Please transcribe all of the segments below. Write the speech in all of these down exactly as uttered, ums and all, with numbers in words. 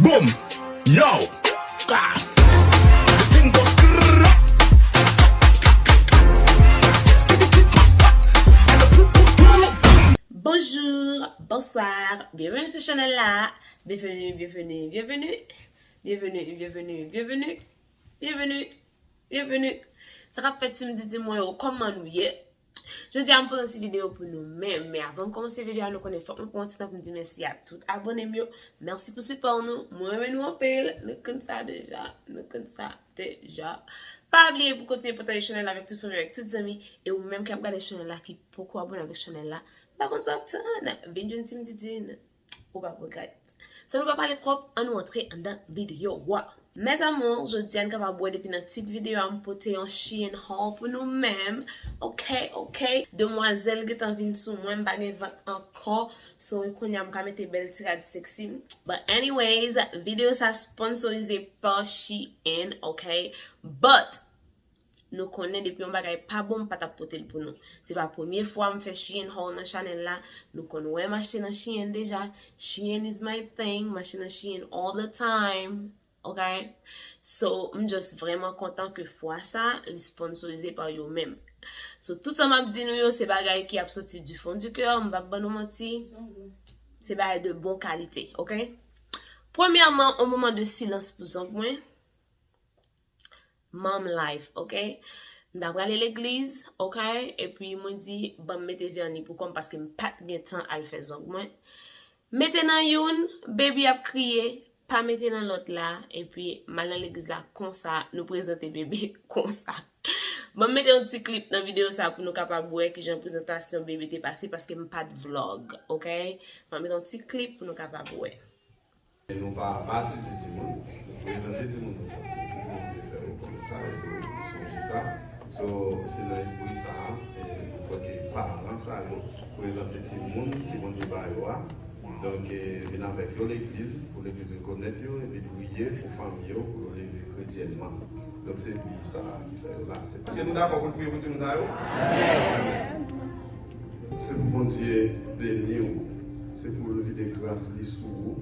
Boom! Yo! Ah! The thing goes skrrrr. Bonjou, bonswa, byenveni sou chanèl la. Byenveni, byenveni, byenveni. Byenveni, byenveni, byenveni. Byenveni, byenveni. Sa k ap fèt, Team Didi mwen yo, kòman nou ye? Jodi a m pote yon ti videyo pou nou menm, men avan m kòmanse videyo a, nou konnen fòk m pran yon ti tan pou m di mèsi a tout abone m yo. Mèsi pou sipò nou, mwen renmen nou anpil, nou konn sa deja, nou konn sa deja. Pa bliye pou kontinye pataje chanèl la avèk tout fanmi, avèk tout zanmi, e ou menm k ap gade chanèl la ki poko abone avèk chanèl la, m pa konn sa w ap tann, vin jwenn Team Didine. Ou p ap regrèt. San nou pa pale twòp, ann nou antre anndan videyo a. Mes amours, jodi a n kapab wè depi nan tit videyo a, m pote yon Shein haul pou nou menm. Ok, ok. Demwazèl gentan vin sou mwen, m pa gen vant ankò. So, kounye a m ka mete bèl ti rad sexy. But anyways, videyo sa sponsorize pa Shein, ok? But, nou konnen depi yon bagay pa bon, m pa t ap pote l pou nou. Se pa premye fwa m fè Shein haul nan chanèl la. Nou konn wè m achte nan Shein deja. Shein is my thing. M achte nan Shein all the time. Ok? So, m just vrèman kontan ke fwa sa, li sponsorize pa yo menm. So, tout sa m ap di nou yo, se bagay ki ap soti du fond du cœur, m p ap ban nou manti. Se bagay de bon kalite, ok? Premyèman, yon moman de silans pou zong mwen. Mom life, ok? M ta prale legliz, ok? Epi mwen di, ban m mete vèni pou kò m paske m pa t gen tan al fè zong mwen. Mete nan youn, baby ap kriye, pa mete nan lòt la, epi m al nan legliz la konsa, nou prezante bebe konsa. Ban m mete yon ti klip nan videyo sa pou nou kapab wè kijan prezantasyon bebe te pase paske m pa t vlog, ok? Ban m mete yon ti klip pou nou kapab wè. Nou pa batize timoun, nou prezante timoun nou. Tout moun vle fè yo konnen sa, yo dwe sonje sa. So, se nan espri sa a, e, nou kwè ke paran sa yo prezante timoun ke Bondye ba yo a. Donk, e, vin avèk yo legliz, pou legliz rekonèt yo, epi priye pou fanmi yo, pou yo leve kretyènman. Donk, se pri sa ki fè yo la. Se paske nou dakò pou n priye pou timoun sa yo? Se pou Bondye beni w. Se pou l vide gras li sou ou.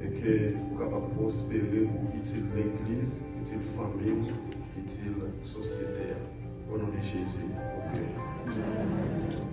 E ke ou kapab pwospere pou itil legliz, itil fanmi w, itil sosyete a. O non de Jezi, nou priye.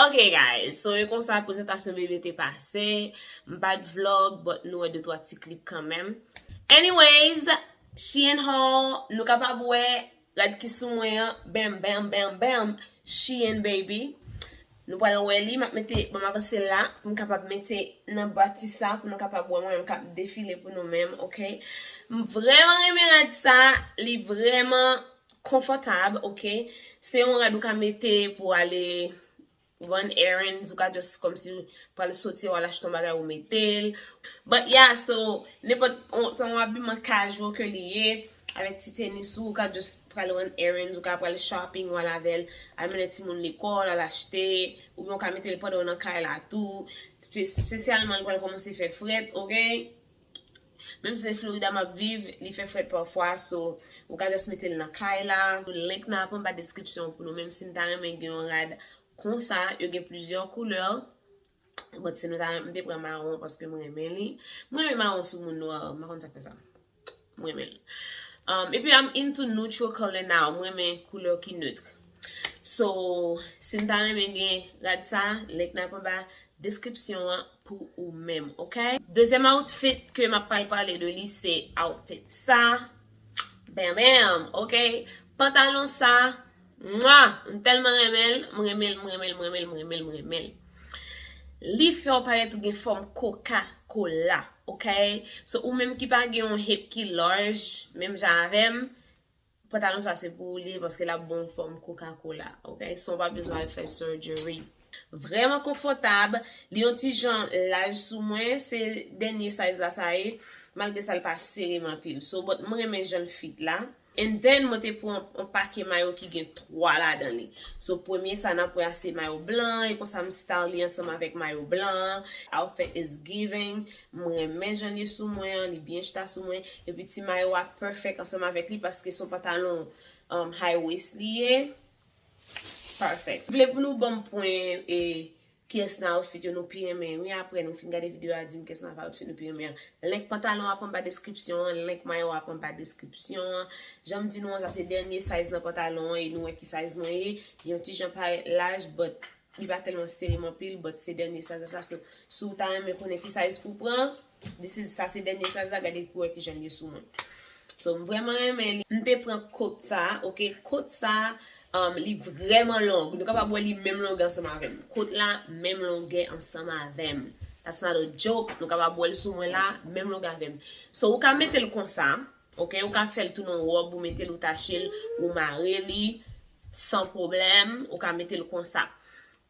Ok, guys, so e konsa prezantasyon bebe te pase. M pa t vlog, but nou wè de twa ti klip kanmenm. Anyways, Shein haul, nou kapab wè rad ki sou mwen an, bam, bam, bam, bam, Shein baby. Nou pral wè li, m ap mete, bon, m avanse la, pou m kapab mete nan bati sa, pou nou kapab wè mwen menm k ap defile pou nou menm, ok? M vrèman renmen rad sa, li vrèman konfòtab, ok? Se yon rad ou ka mete pou ale run errands, ou ka just kòmsi pral soti, w al achte yon bagay, ou mete l. But yeah, so, nenpòt, on, se yon abiman casual ke li ye, avèk ti tenis ou, ou ka just pral run errands, ou ka pral shopping, w al avè l, al mennen timoun lekòl, al achte, oubyen ou ka mete l pandan w nan kay la tou. Espe-, espesyalman, li pral kòmanse fè frèt, ok? Menm si se Florida m ap viv, li fè frèt pafwa, so, ou ka just mete l nan kay la. Link nan ap anba deskripsyon pou nou, menm si n ta renmen gen yon rad konsa, yo gen plizyè koulè. But si nou ta, m te pran mawon paske m renmen li. M renmen mawon sou moun nwa, m pa konn sa k fè sa. M renmen l. Um, epi I'm into neutral color now. M renmen koulè ki neutre. So, si n ta renmen gen rad sa, link nan ap anba deskripsyon an pou ou menm, ok? Dezyèm outfit ke m ap pral pale de li, se outfit sa. Bam, bam, ok? Pantalon sa, mwa, m tèlman renmen l, m renmen l, m renmen l, m renmen l, m renmen l, m renmen l. Li fè w parèt ou gen fòm Coca-Cola, ok? So, ou menm ki pa gen yon hip ki large, menm jan avè m, pantalon sa se pou ou li ye paske l ap ba w fòm Coca-Cola, ok? San w pa bezwen al fè surgery. Vrèman konfòtab, li yon ti jan laj sou mwen, se dènye size la sa ye. Malgre sa, l pa sere m anpil. So, but mwen renmen jan l fit la. And then, mwen te pran yon pake mayo ki gen twa ladan li. So, premye sa n ap wè a se mayo blan, e konsa m style li ansanm avèk mayo blan. Outfit is giving. Mwen renmen jan li ye sou mwen an, li byen chita sou mwen. Epi ti mayo a perfect ansanm avèk li paske se yon pantalon um, high waist li ye. Perfect. Si w vle pou nou ban m pwen e kiyès nan outfit yo nou pi renmen, wi, apre nou fin gade videyo a, di m kiyès nan outfit nou pi renmen an. Link pantalon ap anba deskripsyon an, link mayo ap anba deskripsyon an. Jan m di nou an, sa se dènye size nan pantalon an, e nou wè ki size mwen ye. Li yon ti jan parèt laj, but li pa tèlman sere m anpil, but se dènye size la sa. So, si w ta renmen konnen ki size pou w pran, this is, sa se dènye size la, gade pou w wè ki jan l ye sou mwen. So, m vrèman renmen li. M te pran kot sa, ok? Kot sa, um, li vrèman long. Nou kapab wè li menm longè ansanm avè m. Kot la, menm longè ansanm avè m. That's not a joke. Nou kapab wè l sou mwen la, menm longè avè m. So, ou ka mete l konsa, ok? Ou ka fè l tounen yon wòb, ou mete l, ou tache l, ou mare li, san pwoblèm. Ou ka mete l konsa.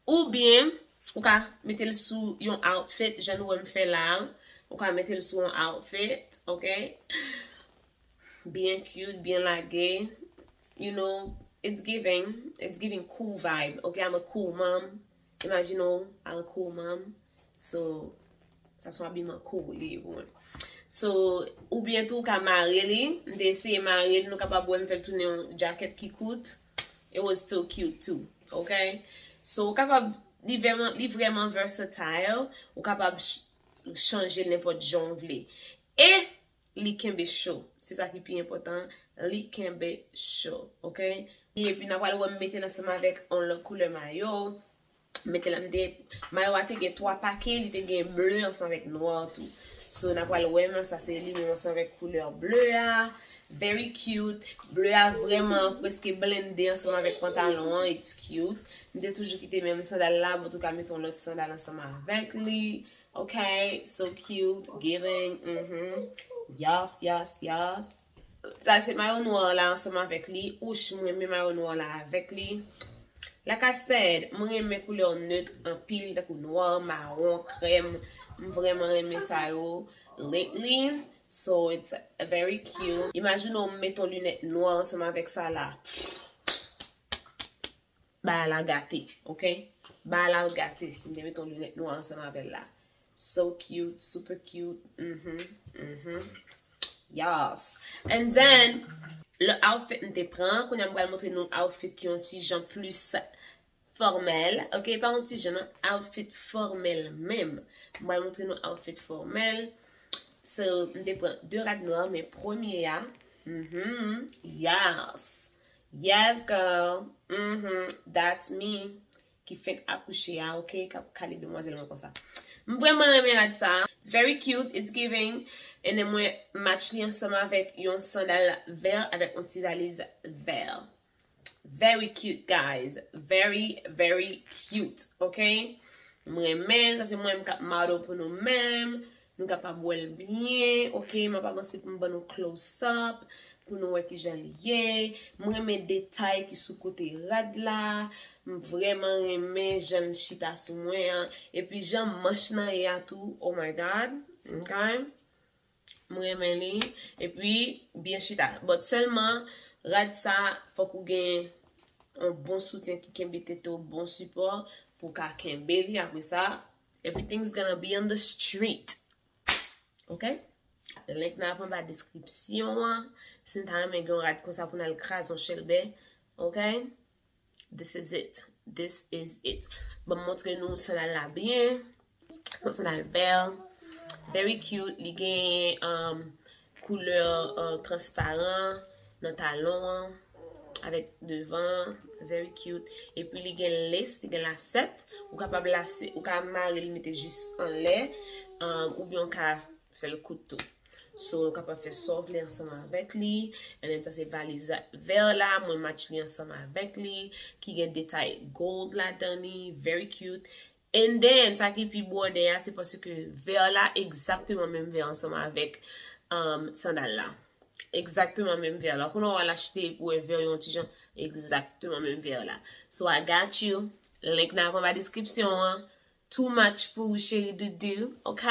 Oubyen, ou ka mete l sou yon outfit, jan nou wè m fè la. Ou ka mete l sou yon outfit, ok? Byen cute, byen lage. You know, it's giving, it's giving cool vibe. Ok, I'm a cool mom. Imagine, oh, I'm a cool mom. So, sa se yon abiman cool li ye pou mwen. So, oubyen tou, ou ka mare li. M te eseye mare li, nou kapab wè m fè l tounen yon jacket ki kout. It was still cute too. Ok? So, ou kapab, li vrèman, li vrèman versatile. Ou kapab ch- chanje l nenpòt jan w vle. E li kenbe cho. Se sa ki pi enpòtan. Li kenbe cho. Ok? Epi n a pral wè m mete l ansanm avèk yon lòt koulè mayo. Mete l, m te, mayo a te gen twa pake, li te gen ble ansanm avèk nwa tou. So, n a pral wè, men sa se li menm ansanm avèk koulè ble a. Very cute. Ble a vrèman preske blende ansanm avèk pantalon an. It's cute. M te toujou kite menm sandal la, but ou ka mete yon lòt sandal ansanm avèk li. Ok, so cute, giving. Mm-hmm. Yes, yes, yes. Sa se mayo nwa la ansanm avèk li. Ouch, mwen renmen mayo nwa la avèk li. Like I said, mwen renmen koulè neut anpil, tankou nwa, mawon, krèm. M vrèman renmen sa yo lately. So it's very cute. Imagine w mete yon linèt nwa ansanm avèk sa la. Bagay la gate, ok? Bagay la gate si m te mete yon linèt nwa ansanm avè l la. So cute, super cute. Mm-hmm, mm-hmm. Yes. And then, le outfit m te pran, kounye a m pral montre nou outfit ki yon ti jan plis fòmèl. Ok, pa yon ti jan, non, outfit fòmèl menm. M pral montre nou outfit fòmèl. So, m te pran de rad nwa, men premye a, mm-hmm, yes. Yes, girl. Mm-hmm. That's me. Ki fenk akouche a, ok? K ap kale demwazèl mwen konsa. M vrèman renmen rad sa. It's very cute. It's giving. And then mwen match li ansanm avèk yon sandal vè avèk yon ti valiz vè. Very cute, guys. Very, very cute. Ok? M renmen l. Sa se mwen menm k ap model pou nou menm. Nou kapab wè l byen, ok? M ap avanse pou m ban nou close up, pou nou wè kijan li ye. M renmen detay ki sou kote rad la. M vrèman renmen jan l chita sou mwen an. Epi jan manch lan ye a tou, oh my God. Ok? M renmen li. Epi, byen chita. But sèlman, rad sa, fòk ou gen yon bon soutyen ki kenbe tete w, bon sipò, pou w ka kenbe li. Apre sa, everything's gonna be on the street. Ok? Link nan ap anba deskripsyon an. Si n ta renmen gen yon rad konsa pou n al kraze yon chèlbè. Ok? This is it. This is it. Ban m montre nou sandal la byen. Yon sandal vè. Very cute. Li gen um, koulè uh, transparan nan talon an. Avèk devan. Very cute. Epi li gen lace, li gen lasèt. Ou kapab lase, ou ka mare l mete jis anlè. Um, oubyen ou ka fè l kout tou. So, ou kapab fè sa w vle ansanm avèk li. And then, sa se valiz vè la. Mwen match li ansanm avèk li. Ki gen detay gold ladan li. Very cute. And then, sa ki pi bwòdè a, se paske vè la egzakteman menm vè ansanm avèk um, sandal la. Egzakteman menm vè la. Kounye a w al achte pou wè vè yon ti jan. Egzakteman menm vè la. So, I got you. Link nan ap anba deskripsyon an. Too much pou ou, cheri doudou. Ok?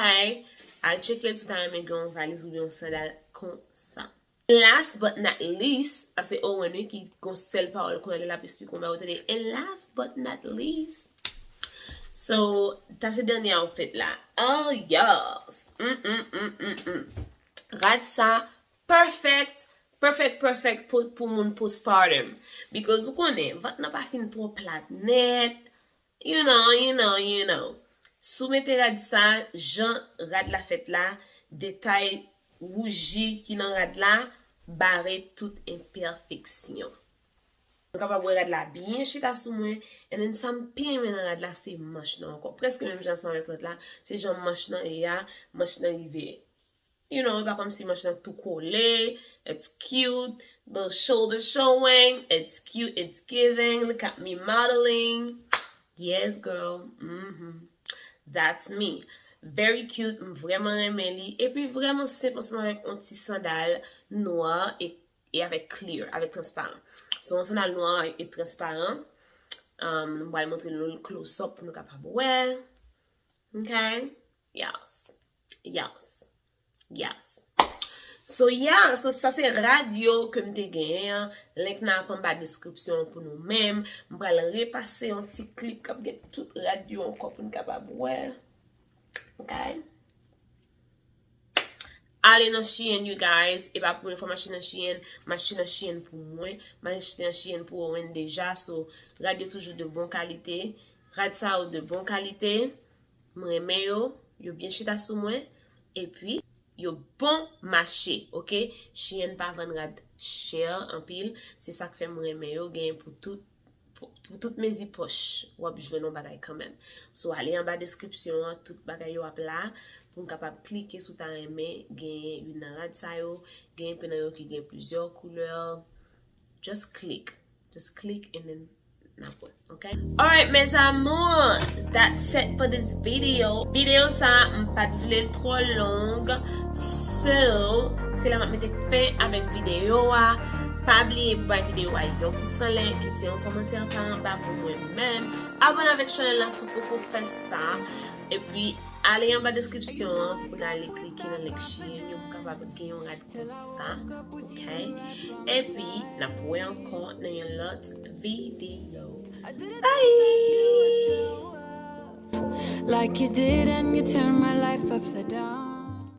Al tcheke l si w ta renmen gen yon valiz oubyen yon sandal konsa. Last but not least, sa se Owen wi ki gon sèl pawòl kounye a l ap esplike yon bagay ou tande. And last but not least, so, ta se dènye outfit la. Oh yes! Mm, mm, mm, mm, mm. Rad sa, perfect, perfect, perfect pou, pou moun postpartum. Because ou konnen, vant nan pa fin twò plat nèt. You know, you know, you know. Si w mete rad sa, jan rad la fèt la, detay wouji ki nan rad la bare tout enpèfeksyon. Nou kapab wè rad la byen chita sou mwen, and then sa m pi renmen nan rad la se manch nan ankò. Prèske menm jan ansanm avèk lòt la, se jan manch nan ye a, manch nan rive. You know, e pa kòmsi manch nan tou kole. It's cute. The shoulder showing. It's cute. It's giving. Look at me modeling. Yes, girl. Mm-hmm. That's me. Very cute. M vrèman renmen li. Epi vrèman senp ansanm avèk yon ti sandal nwa e, e avèk clear, avèk transparan. So, yon sandal nwa e transparan. Um, m pral montre nou l close up pou nou kapab wè. Ok? Yes. Yes. Yes. So, yeah, so sa se rad yo ke m te genyen an. Link nan ap anba deskripsyon an pou nou menm. M pral repase yon ti clip k ap gen tout rad yo ankò pou n kapab wè. Ok? Ale nan Shein, you guys. E pa premye fwa m achte nan Shein. M achte nan Shein pou mwen. M achte nan Shein pou Owen deja. So, rad yo toujou de bon kalite. Rad sa yo de bon kalite. M renmen yo. Yo byen chita sou mwen. Epi, yo bon mache, ok? Shein pa vann rad chè anpil. Se sa k fè m renmen yo. Genyen pou tout, pou, pou tout mezi pòch, w ap jwenn yon bagay kanmenm. So, ale anba deskripsyon an, tout bagay yo ap la, pou n kapab klike si w ta renmen genyen youn nan rad sa yo. Genyen pen nan yo ki gen plizyè koulè. Just click. Just click and then n ap wè, ok? Alright, mes amours, that's it for this video. Videyo sa, m pa t vle l twò long. So, se la m ap mete fen avèk videyo a. Pa bliye pou bay videyo a yon poussan lè, kite yon kòmantè pa anba pou mwen menm. Abòne avèk chanèl la si w poko fè sa. Epi, ale anba deskripsyon an pou n ale klike nan link Shein yo pou kapab gen yon rad konsa, ok? Epi, n ap wè ankò nan yon lòt videyo. Bye! Like you did and you turned my life upside down.